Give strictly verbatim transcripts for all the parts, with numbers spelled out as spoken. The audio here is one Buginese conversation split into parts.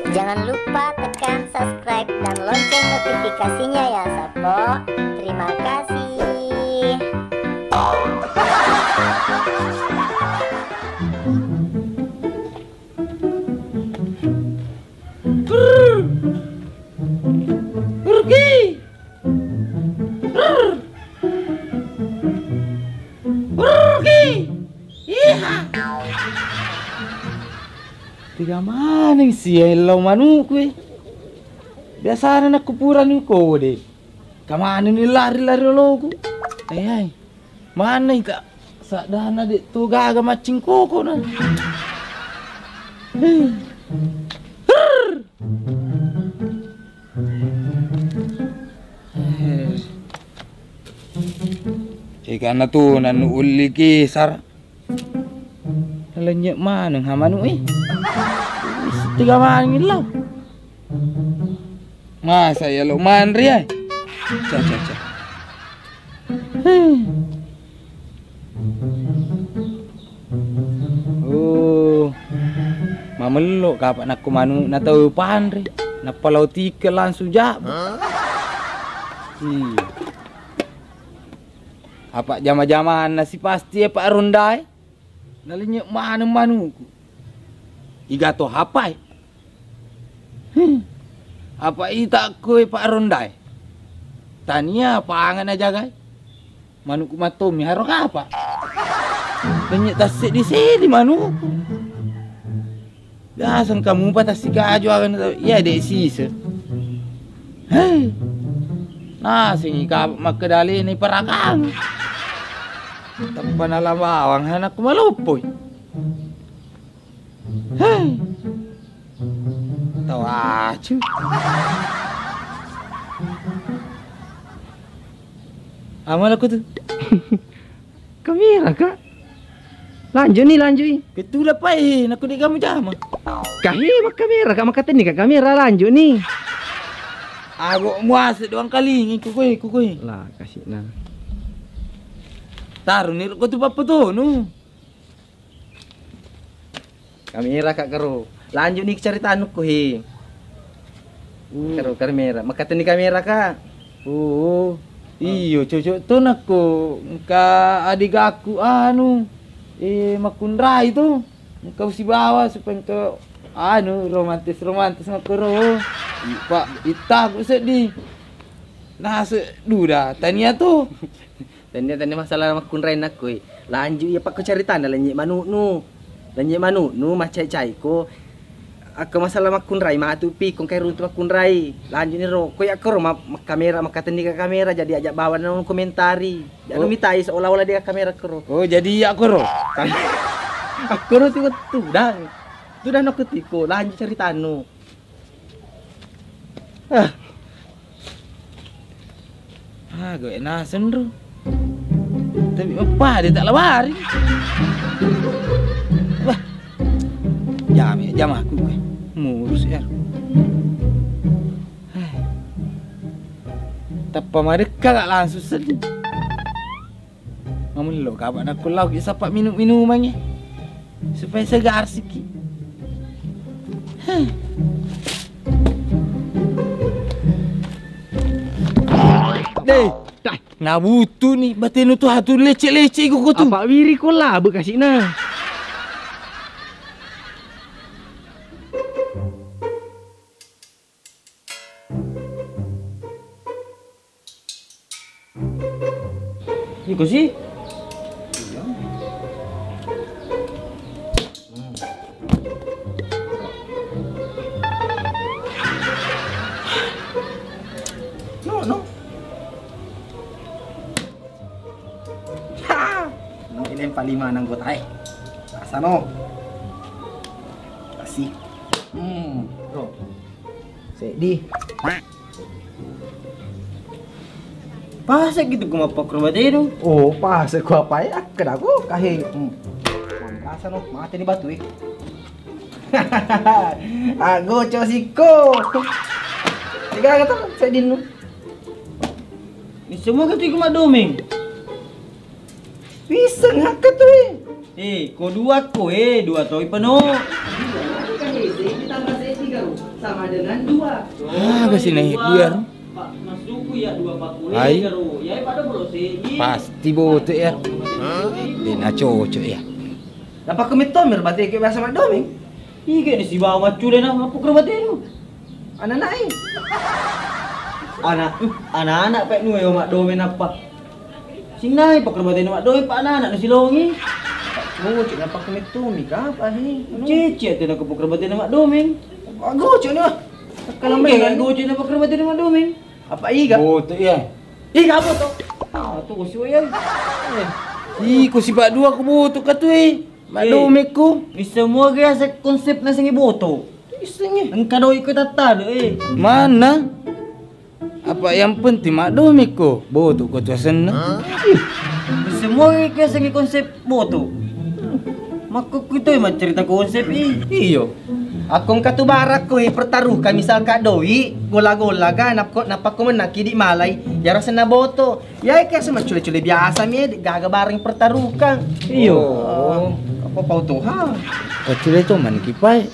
Jangan lupa tekan subscribe dan lonceng notifikasinya ya, Sappo. Terima kasih. Brrr. Brrr ki. Brrr. Brrr ki. Iha. Tega maneng sia ellau manuku e. Biasana nakku purani kode. Kamanenni lari-lari oloku. Ai, ai. Maneng ka saddana de' to gaga maccing kokona. Hei. Brrr. Eh. Egana tu nanu ulli ki sar. Nalennye maneng ha manu e. Tega maneng illau. Masa iya lo manre ai. Ca, ca, ca. Heh. Oh. Mamello kapa nakko manu na tau panre. Nappa lao tikke langsung jabba. Iya. Apa jama-jamanna si pasti e Pak Rondae. Nalennye maneng manuku. Iga to hapai. Hmm. Apa ita ko e Pak Rondae. Tania pangana jagai. Manuku mattomi haro kapa. Nalennye tassedi-sedi manuku. Biasa engka mupa tassikaju aga na tau, iya de' sise. Hei. Nasengi ka makkeda alena iparakang. Tappa nala bawang anakku maloppoi. Hei. Tawacu. Amalaku tu. Kamera, Kak. Lanjut ni, lanjut i. Ketu la pai, nakko de' kamu jama. Kahe makkamera, Kak, makkatenni ka kamera, lanjut ni. Ago muase doang kalingi, kukue, kukue. Lah, kasih na. Taru ni ko tu pappa tonu. Kamera, Kak, karo. Lanjut ni caritanu ko he. Hmm. Karo kamera. Makkatenni kamera, Kak. Oh, iyo, cocok to nakko engka adegaku anu, eh, makkunrai to. Engka usibawa supaya engka anu romantis-romantis makkoro. Pak, ittaku seddi. Nase duda tania to. Tania, tania masalah makkunrai nakko e. Lanjut iya pakko caritana lennye manu'nu. Lennye manu'nu maccai-caiko. Akko masalah makkunrai matu pi ko engkai runtu makkunrai. Lanjut ni ro. Ko iya koro ma-, makkamera, makkatenni ka kamera jadi ajak bawa na komentari. Janu mitai seolah-olah de' kamera koro. Oh, jadi iya koro. Akkoro ti wettu dang. Tu dah nakko tiko lanjut caritanu. Ah. Ah, gue naseng ro. Tapi apa dia tak lawari? Wah. Jam ya, jam aku gue. Murus ya. Hai. Tappa madekka gak langsung sedih. Mamello kapa nakko lao ki sapa minum-minumangnge supaya segar siki. Huh. Deh, dah. Nabutu ni batenu tu hatu lecce-lecce iko ko tu. Apa wiri ko labe kasih na. Iko sih. No, no. Ha! No, ini empat lima nang kota eh. Rasa no. Kasih. Hmm, bro. Sedih. Pas gitu ku mappakkuro batenu. Oh, pas ku apa ya? Kena ku kahe. Hmm. Rasa no, mate ni batu eh. Ago cosikko. Tiga kata sedinu. Ni semua kata iku maddomeng. Bisa ngakka tu eh. Eh, ko dua ko eh, dua toi peno. Tambah sedih karo. Sama dengan dua. Ah, kasih naik biar. Pak, masukku ya dua paku. Hai. Karo, ya, pada pulau sini. Pasti boto ya. Hah? Dia nak cocok ya. Dapat komentar berarti kayak biasa Mak Doming. Iga ni sibawa maccule na, apa kerabatenu? Anak-anak, eh. Anak, anak-anak pek nuwe Mak Doming apa? Sinnai pakerabatenu Mak Doming, pa anak-anak na silongi. Gocek na pakku mettomi, kapa he? Cece tu na ku pakerabatenu Mak Doming. Gocek ni, wah. Kalau main gocek na pakerabatenu Mak Doming. Apa iga? Boto iya. Iga boto? Ah, tu kusi ya. Eh. Ih, kusi pak dua ku boto ka tu, eh. Mak Doming ku. Bisa mua ga se konsep na sengi boto. Engka doi ko tattalo, eh. Mana? Apa yang penting Mak Doming ko, boto ko tu asenna. Semua ke sengi konsep boto. Makku kuto maccerita konsep i. Iyo. Aku engka tu barakku i pertaruhkan misal ka doi, gola-gola ga napko, napakko menna kidi malai, ya rasenna boto. Ya ke ase maccule-cule biasa mi, gaga bareng pertaruhkan. Iyo. Oh. Apa pau toha? Maccule to maniki pai.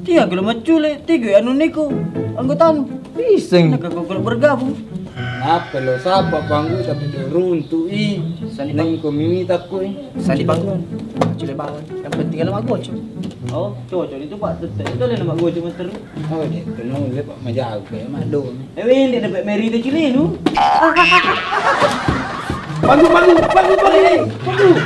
Tiga kilo maccule, tiga anu niku anggotanu. Iseng. Nak kau kalau bergabung. Apa lo sapa panggu tapi runtu i. Sani neng ko mimi takku i. Sani panggu. Maccule bawang. Yang penting kalau magoco. Oh, cocok itu Pak. Tetap itu le nama goco mater. Oh, dia kenal le Pak majago ya Mak Doming. Eh, wende dapat merita cilinu. Bagus, bagus, bagus, bagus. Bagus.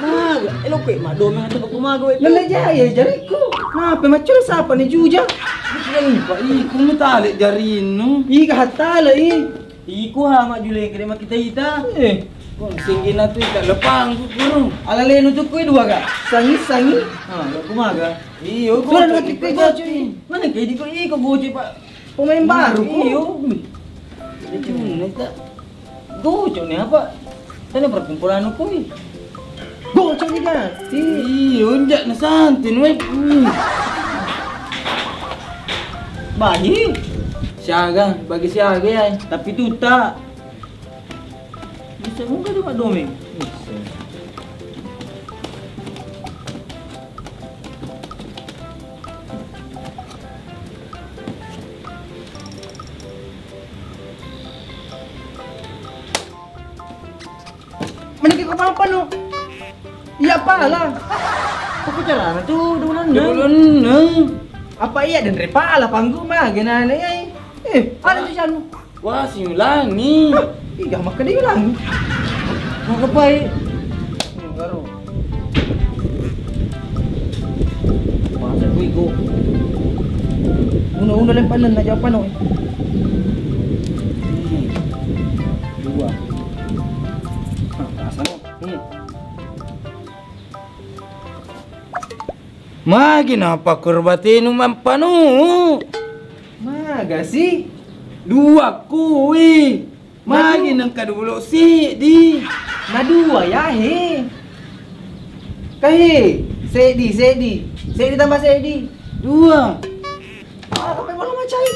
Nah, elo kue Mak Doming atau aku mago itu. Lele jaya jariku. Kenapa macam siapa nih juja? Bukan Pak, iku mutale jarinu. Iga hatala i. Iku ha Mak Jule kede makita ita. Eh, kok singgi natu ita lepang ku guru. Ala lenu tu kue dua ga. Sangi sangi. Ha, aku maga. Iyo, sudah nanti kue goco i. Mana kayak di kok iko goco Pak? Pemain baru ko. Iyo. Lucu nih, Kak. Gocok nih apa? Tadi perkumpulan aku nih. Gocok nih, Kak. Iyo, onjak na santin we. Bagi. Siaga, bagi siaga ya. Tapi tuta. Bisa muka tuh Pak Doming. Bisa. Mending kita apa no? Iya pala. Apa carana tu dulunna? Dulunna. Apa iya dan repala panggu mah genane ai. Eh, ada tu sanu. Wah, siulangi. Hah, iga makkeda ulangi. Makkepai. Baru. Masa ku iku. Uno-uno lempanen aja apa no. Dua. Hah, rasa no. Hmm. Magi napakkorbatenu mappanu? Magasi? Dua kui. Magi nengka dulu sidi. Na dua ya he. Kahe, sedi, sedi. Sedi tambah sedi. Dua. Ah, sampai malu macai.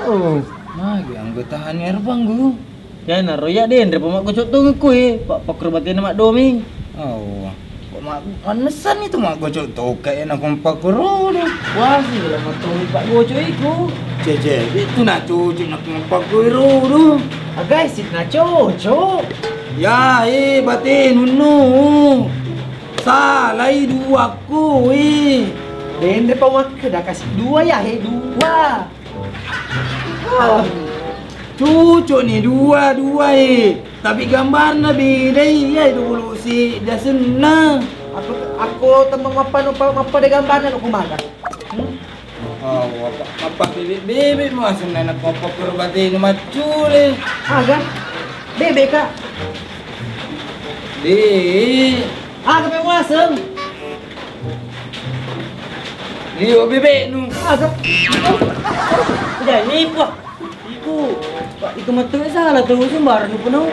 Oh, magi anggotanya Erbang, Gu? Kena roya denre pa maggocok tongeng kue, Pak, pakkorbatena Mak Doming. Oh, kok ma-, mannessan itu maggocok toka ya nak kompakku rodo. Wah, sih dalam mattongi Pak gocok iku. Cece, itu nak cuci nak kompakku rodo. Agai sit na cocok. Ya, eh, bate nunnu. Salai dua kui. Denre pa makkeda kasi dua ya he dua. Ah, cucuk ni dua-dua e. Tapi gambarna beda iya dulu si dasenna. Aku aku tembang mappa no mappa de gambarna no kumaga. Hmm? Oh, apa apa bebek-bebek mau asenna nak apa kurbatenu macule. Aga? Bebek, Kak. Di. Aga pe waseng. Liwe bebeknu. Aga. Jadi, wah. Iku, Pak, itu metu salah tuh sembarang nu penuh.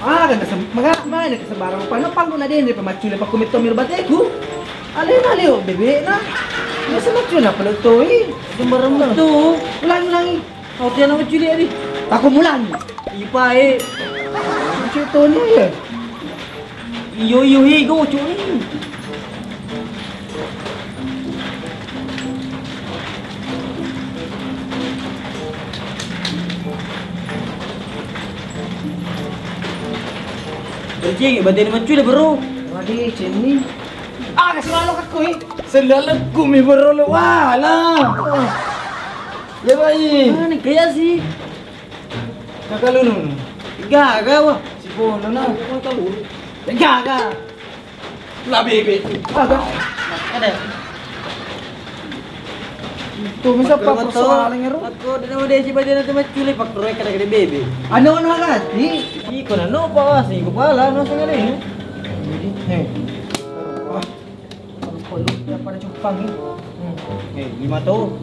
Ah, kan kesem-, maka mana kesembarang apa? Napa guna dia ini pemacule paku metu mir bateku. Ale na leo bebek na. Dia semacam apa lo toi? Sembarang metu. Ulangi, ulangi. Kau tiada lucu dia, Ri. Aku mulang. Ipa, eh. Lucu Tony ya. Iyo, iyo, hei, gocok ni. Ceng, batena maccule, bro. Wadi, cenni. Ah, kasih malu kakku, eh. Sendalku mi, bro, lu wala. Ya, bai. Mana kaya sih? Kakak lu nun. Gaga, wah. Si Bono, nah. Gaga. Lah, bebe. Gaga. Ada. Tuh, bisa pakkoro apa betul? Soalnya, Ru? Aku udah mau desi badan nanti maculi, pakkoro kada kada bebe. Anu, anu, hati. Iko na no pa wasi, iko pala, no sengale. Eh. Ah. Kalau perlu, ya pada cupang, eh. Hmm. Eh, lima tuh.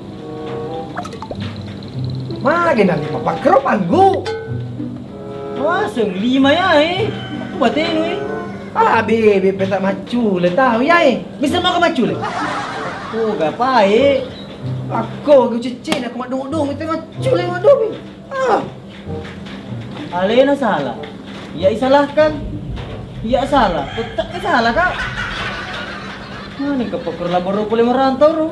Mage na lima pakkoro panggu. Waseng lima ya, eh. Aku batenu, eh. Ah, bebe, peta maccule, tahu ya, eh. Bisa mau ke maccule? Aku gak pae. Aku gue cecek, aku mak dudung, itu maccule, mak dudung. Ah. Alena salah. Iya isalahkan. Iya salah. Tetap salah, Kak. Mana ke peker laboro pole merantau, ro?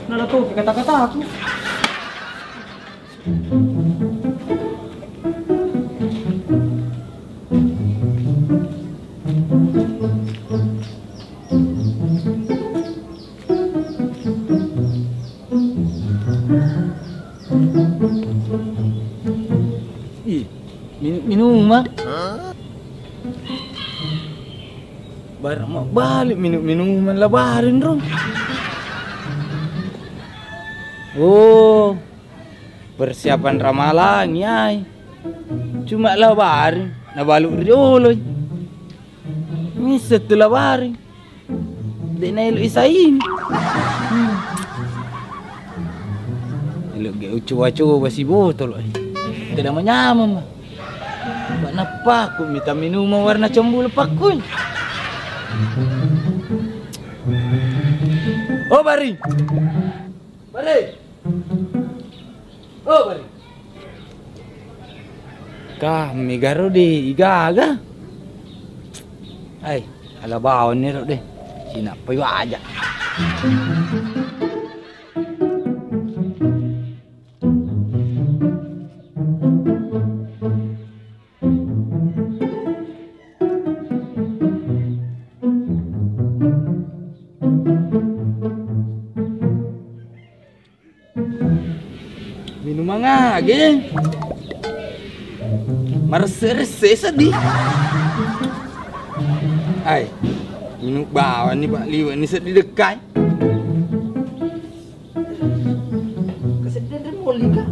Nada tuh kata-kata aku. Ih, minu-, minuman. Barang mau balik minu-, minuman labarin, Rom. Oh, persiapan ramalang, yai. Cuma labarin, nabalu rioloi. Misseng tu labaring. De' naelo isain. Hmm. Elo ge ucoba-coba si botol, eh. Tidak menyamam, bah. Ba nappaku mita minuman warna cembulu pakkui. Oh, Bari. Bari. Oh, Bari. Kami garo de' igaga. Ai, ala bawang ni ro de'. Sinappai waja. Minumang age. Maresse-resse seddi. Ai, minum bawang ni, Pak, liwe' ni seddi dekkai. Kesedden re moli ka.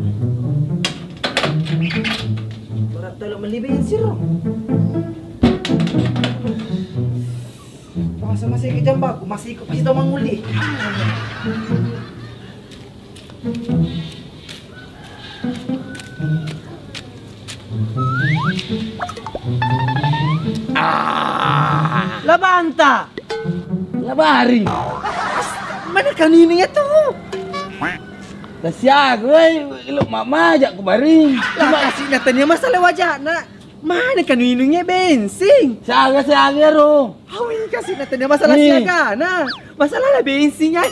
Berat talo meli bensin ro. Masa masih ke jambaku, masih ikut pasti tau manguli. Ah. Labanta. Labari. Mana kanu ini ya tuh? Tasiaga, woi, lo mamaja ku bari. Lah, kasih na tania masalah wajana. Mana kanu inungnge bensin? Siaga, siaga ro. Awi, kasih na tania masalah siaga na. Masalah lah bensinnya.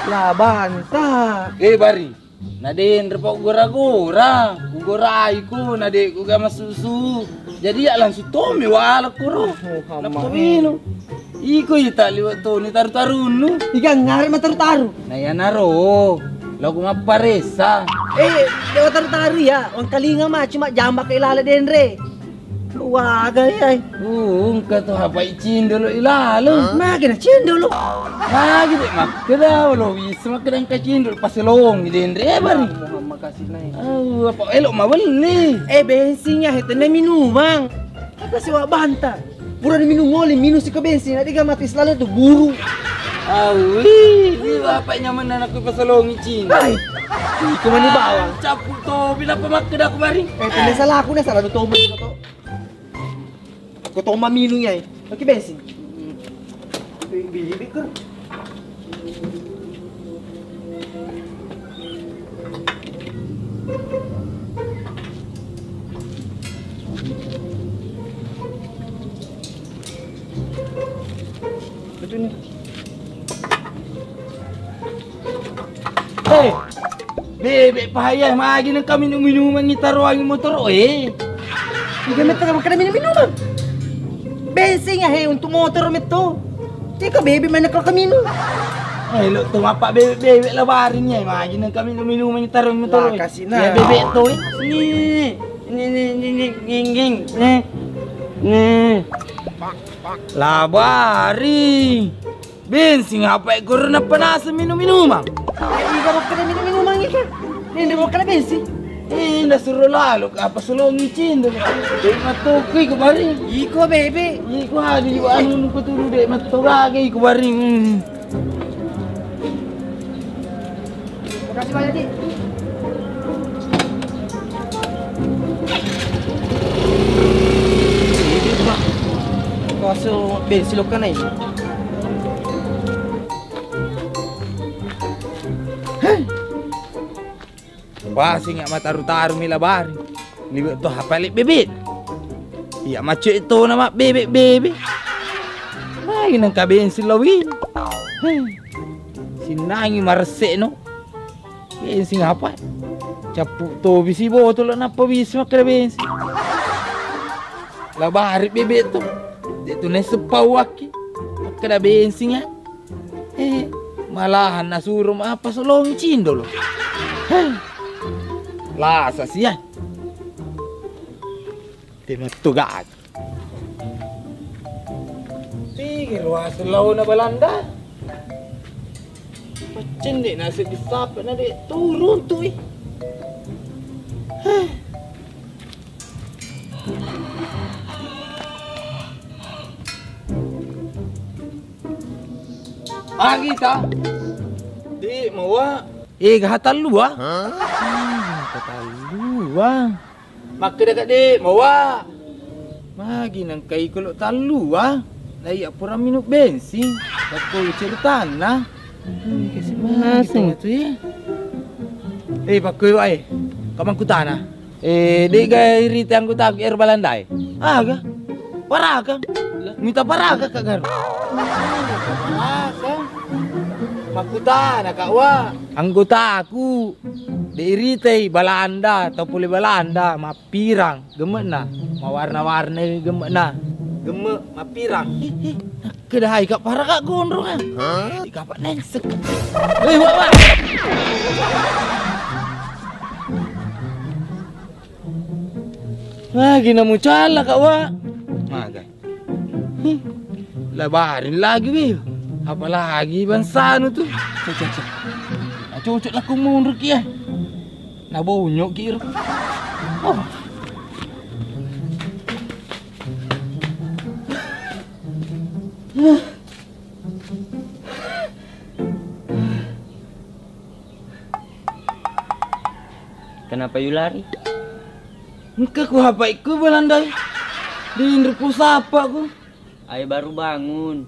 Labanta. Eh, bari. Na denre pa gora-gora, kugorai ko na de' ku ga masusu. Jadi ya langsung tomi wala kuro. Nappa minu. Iko ita liwe' toni taru-tarunnu. Iga ngare mataru-taru. Na iyanaro. Laoku mapparessa. Eh, dewa taru-taru ya. Wangkalinga ma cuma jambak ke lale denre. Waga, iya. Uh, engka tu apa icindolo ilalo. Magi na cindolo? Magi de' makkeda, lo bisa makkeda engka cindolo, paselong denre bari. Muhammad kasih naik. Oh, apa elo mawelli? Eh, bensinnya itu na minumang. Apa siwa banta? Pura minum oli, minum siko bensin, ada gak mati selalu tu buru. Awi, ini bapak nyaman anakku paselong icin. Hai, cuma di bawah. Caput to, bila pemakai aku bari. Eh, tidak salah aku, nih salah tu tombol. Ko tomma minung iyae. Pake bensin. Bi-, bi-, bi-, ker. Betul nih. Hei, bebe' pahaya magi nengka minum-minuman itaroangi motoro e. Iga metto makkeda minum-minumang. Bensin ya he untuk motor metto. Iko bebe mana kalau kaminum. Eh, lo to mappa bebe-bebe la baring ya, imagine kami minum-minum taruh motor. Lah, kasih nah. Ya bebe to. Ini, ini, ini, ini, ini, ini, ini. Nih. Nih. Labari. Bensin apa e guru nappa naseng minum-minumang? Iga makkeda minum-minumang ika. Nende makkeda bensin. Eh, nda suro lalo apa solongi cindo. Dek matokui ko bari. Iko bebe. Iko adi anu nuko turu dek matto gage iko bari. Makasih banyak, Dik. Kuaso bensin lo kanai. Hei. Wah, singa mataru-taru mi labari. Liwe to hapale bebe. Iya macet to nama bebe-bebe. Mai nang kabensin lawin. Hei. Sinnangi maresse no. Bensin apa? Cappu to bisi botol nappa bisi makkeda bensin. Labari bebe to. Dek tu nesepau waki. Makkeda bensin ya. Eh, malahan nasuro apa solongi cindo lo. Heh. Lasa sia. Temetto gaga. Tigi ruaseng laona Balanda. Paccen dek naseng disapa na dek turun tu i. Heh. Agi ta? Di mawa. Eh, gaha tallua? Hah? Gaha tallua. Makkeda ka de mawa. Magi nangka iko lo tallua? Lai appura minum bensin. Bakko ceritanna. Aduh, kasih magi tu ya. Eh, bakko wae. Kamangkutana. Eh, de' ga irita anggotaku ero Balandae? Aga? Paraka? Mita paraka ka garu? Paraka? Makkutana ka wa. Anggotaku de' iritai Balanda, tau pole Balanda, mappirang gemme'na, mawarna-warna gemme'na. Gemme' mappirang. Ih, ih. Kedahai ka paraka gondrong ah. Hah? Ikapa nensek. Weh, wa, wa. Lagi namu cala ka wa. Maga. Labarin lagi weh. Apalagi bangsanu tu. Cek, cek, cek. Nah, cocok lah ku mundur ki ya. Nah, bonyok ki. Oh. Kenapa you lari? Engka ku hapa ikku Balandai. Di indri pusapa ku. Ai baru bangun.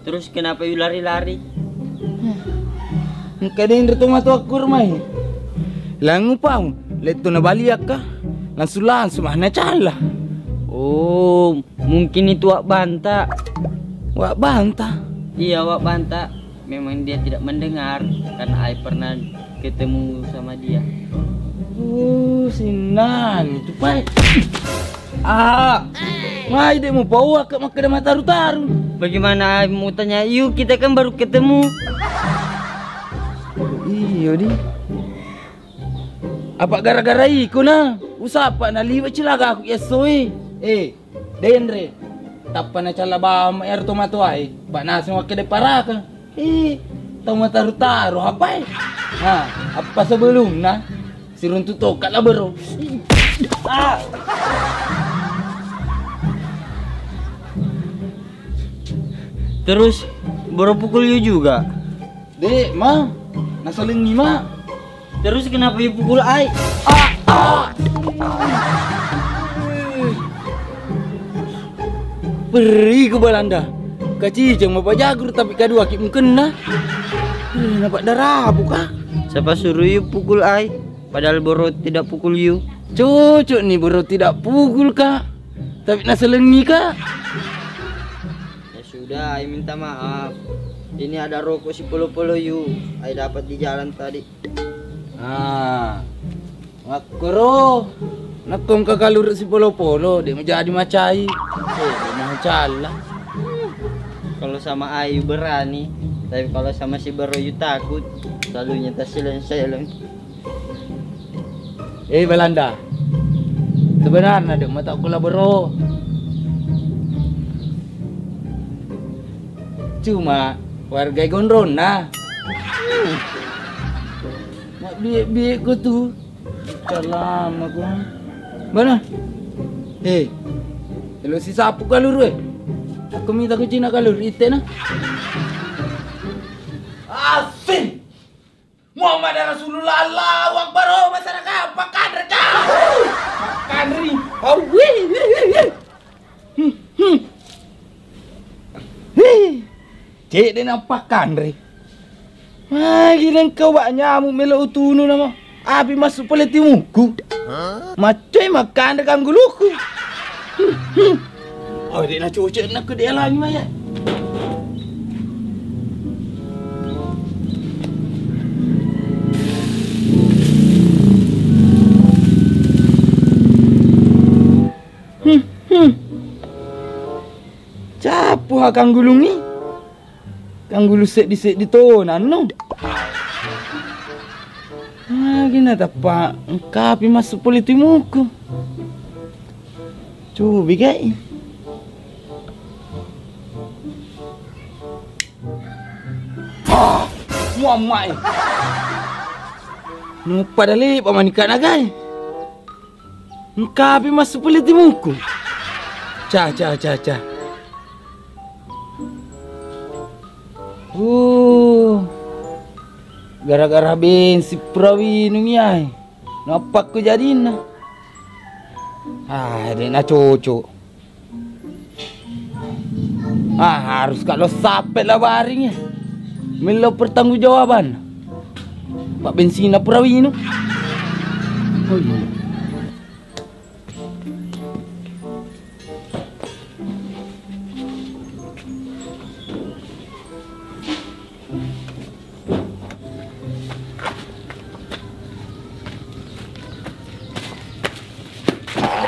Terus kenapa you lari-lari? Engka denre to matoakku rumai. Langupamu, lettu nabaliakka. Langsung-langsung ah nacalla. Oh, mungkin itu Wak Banta. Wak Banta? Iya, Wak Banta. Memang dia tidak mendengar karena ai pernah ketemu sama dia. Oh, sinnani tu pai. Ah, mai de' mupaua ka makkeda mataru-taru. Bagaimana ai mutanya, yu kita kan baru ketemu. Iyo di. Apa gara-gara iko na usapa naliwe' cilaka aku essoe. Eh, denre. Tappa nacalla bawang ero tomatoae. Ba'naseng makkeda paraka. Ih, tau mataru-taru apae? Nah, apa sebelumna siruntu toka lah bro. Ah. Terus baru pukul you juga? Dek, ma, nasalengi ma. Terus kenapa you pukul ai? Ah, ah. Perri ku Balanda. Kaciceng mapajagur tapi kadua ki mengkenna. Eh, napa darabu ka? Siapa suruh you pukul ai? Padahal boro tidak pukul you. Cocok nih boro tidak pukul ka. Tapi naselengi ka. Ya sudah, ai minta maaf. Ini ada rokok sipolo-polo you. Ai dapat di jalan tadi. Ah, makkoro. Nakko engka kaluru sipolo-polo, de' majadi macai. Eh, de' macalla. Kalau sama Ayu berani, tapi kalau sama si Baro Yu takut, selalu nyata sileng-sileng. Eh, Belanda. Sebenarnya de' matau kula bro. Cuma warga gondronna. Hmm. Mak biye-biye ku tu. Calama ku. Mana? Eh. Elo si sapu kaluru eh. Aku minta ku cina kaluru itena. Asin. Muhammad Rasulullah, Allahu Akbar, oh masyarakat, pakkanre kau. Pakkanre. Awi. Hmm, hmm. Hih. Cedde na pakkanre. Magi nengka wa nyamu melo utunu nama. Api masuk pole timuku. Maccoi makkanre kangguluku. Hmm, hmm. Oh, de' na cocok na ku de' alangi maya. Hmm, hmm. Capu ha kanggulungi. Kanggulu seddi-seddi to nanno. Magi na tappa engkapi masuk pole timuku. Cobi gai. Ah, muammai. Nuppa dale pamanika nagai. Engkapi massu pole timuku. Ca, ca, ca, ca. Uh, gara-gara bensin pura winung iyae. Nappakko jadinna. Ah, de' na cocok. Ah, harus kalau sampai labaring ya. Melo pertanggungjawaban. Pak bensinna pura winung. Oh iya.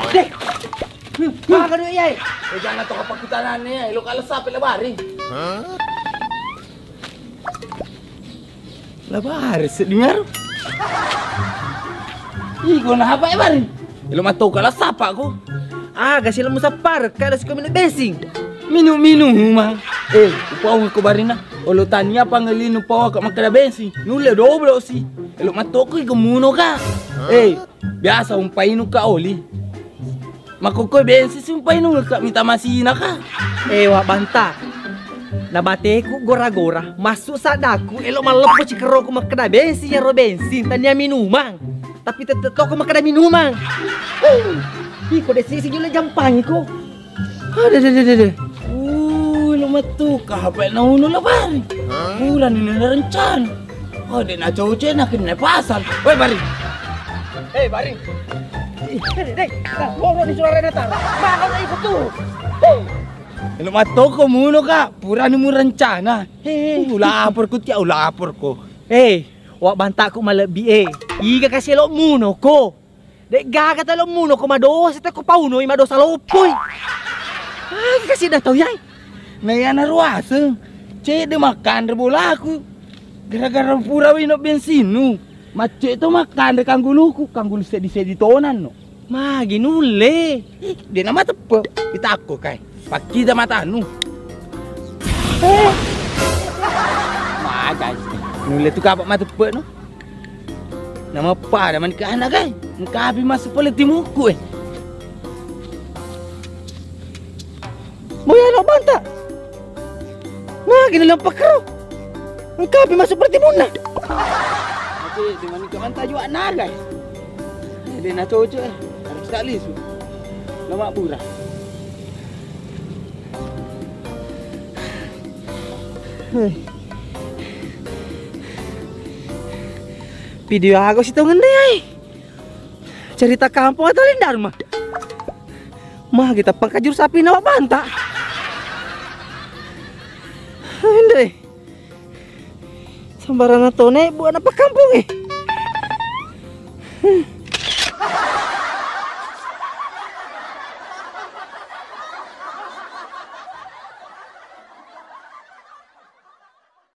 Deh. Maga duit yai. Eh, jangan toko pakutanane ya, lo kalau sampai lebaring. Labari seddi ngaro. Ih, gona apa ya, Bari? Elo mattoka la sapa ko. Aga sila musappar kada siko minum bensin. Minum-minum mah. Eh, upau ko barina. Olo tania pangelinu pau ka makkeda bensin. Nulle doblo si. Elo mattoko iko muno ka. Eh, biasa umpainu ka oli. Makkokkoe bensin sumpainungekka mita masina ka. Eh, Wa Banta. Nabateku gora-gora, massu saddaku elo malleppo cikerroku makkeda bensin, yaro bensin tania minumang. Tapi tette toko makkeda minumang. Uh, iko de sisi jule jampangi ko. Ade de de de de. Uh, elo mattu ka apa na unu labari. Purani na rencana. Oh, de' na cocok na kena pasal. Woi, Bari. Eh, Bari. Eh, deh, deh. Nah, ngobrol di suara datar. Mana udah ikut tuh? Hei. Elo mattoko muno ka, purani mu rencana. Hei. Uh, lapor ko tia, lapor ko. Eh, Wa Bantaku malebbi eh. Iga kasi elo muno ko. De'gaga talo muno ko madosa te ko paunoi madosa loppoi. Aga kasi da tau yai. Na iyana ruaseng cedde makkanre bolaku. Gara-gara pura wino bensinnu. Macce to makkanre kangguluku, kanggulu seddi-seddi tonanno. Magi nulle. Ih, de' na mateppe. Itakko kai. Pakkita matanu. Eh. Magai. Nulle tu kapa mateppe no. Nama pada manika anak kai. Engkapi masuk pole timuku eh. Boya no banta. Nah, gini lempak kero. Engkapi masuk pole timunna. Oke, di manika manta juga nagai. Jadi na cocok eh. Harus tak lisu. Lemak pura. Video aku sih tongeng deh ai. Cerita kampung atau Lindarma? Mah kita pangkajur sapi nawa banta. Ende. Sembarangan tone buat apa kampung eh.